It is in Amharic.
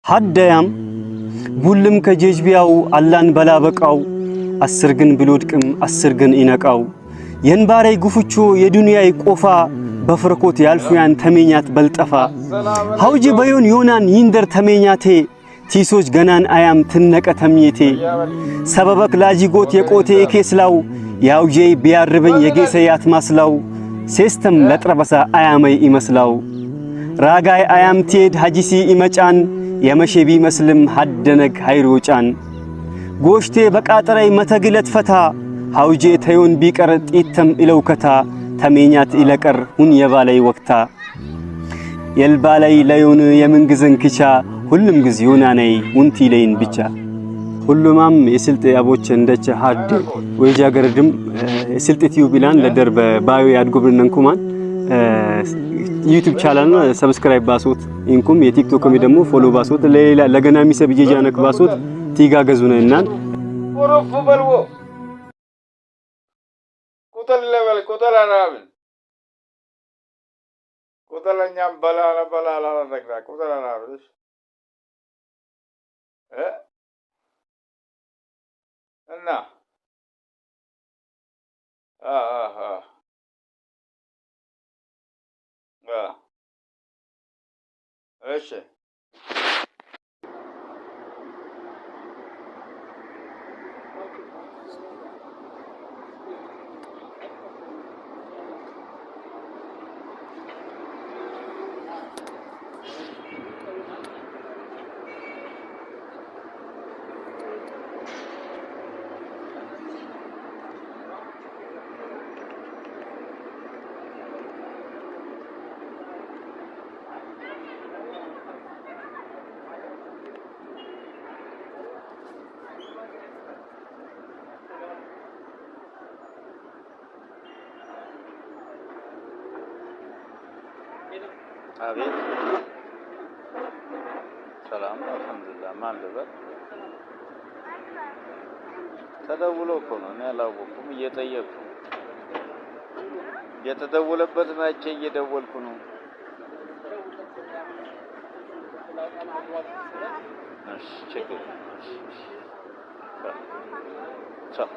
ሀደያም ቡልም ከጀጅቢያው አላን በላበቃው 10 ግን ብሎድቅም 10 ግን ይነቃው የንባራይ ጉፍቾ የዱንያይ ቆፋ በፍርኮት ያልፉያን ተሜኛት በልጠፋ ሐውጂ በዮን ዮናን ይንደር ተሜኛቴ ቲሶች ገናን አያም ትነቀ ተምኘቴ ሰበበክ ላጂጎት የቆቴ ኤኬስላው ያውጄ ቢያርበኝ የጌሰያት ማስላው ሴስተም ለጥረበሳ አያመይ ይመስላው ራጋይ አያም ቴድ ሀጂሲ ይመጫን የመሼ ቢመስልም ሀደነግ ሃይሮጫን ጎሽቴ በቃጠራይ መተግለት ፈታ ሐውጄ ተዮን ቢቀር ጢተም ኢለውከታ ተሜኛት ኢለቀር ሁን የባላይ ወቅታ የልባላይ ለዮን የምንግዝን ክቻ ሁሉም ግዝ ዮናነይ ውንቲ ለይን ብቻ ሁሉማም የስልጤ አቦች እንደቸ ሀድ ወይጃ ገረድም የስልጤ ቲዩብ ኢላን ለደር በባዮ ያድጎብነንኩማን ዩቲዩብ ቻናል ሰብስክራይብ ባሶት ኢንኩም የቲክቶክም ደግሞ ፎሎ ባሶት ለሌላ ለገና ሚሰብ ጄጃነክ ባሶት ቲጋገዙነ እናን ቁሩፍ በልዎ ቁጠል ለበል ቁጠል አራብን ቁጠለኛም በላላ በላላ ረግዳ ቁጠል አራብን እና አ አ አ እሺ። አቤት ሰላም አልሐምዱሊላህ። ማን ልበል? ተደውሎ እኮ ነው፣ እኔ አላወኩም። እየጠየቅኩ የተደወለበት መቼ እየደወልኩ ነው። እሺ ችግር ቻው።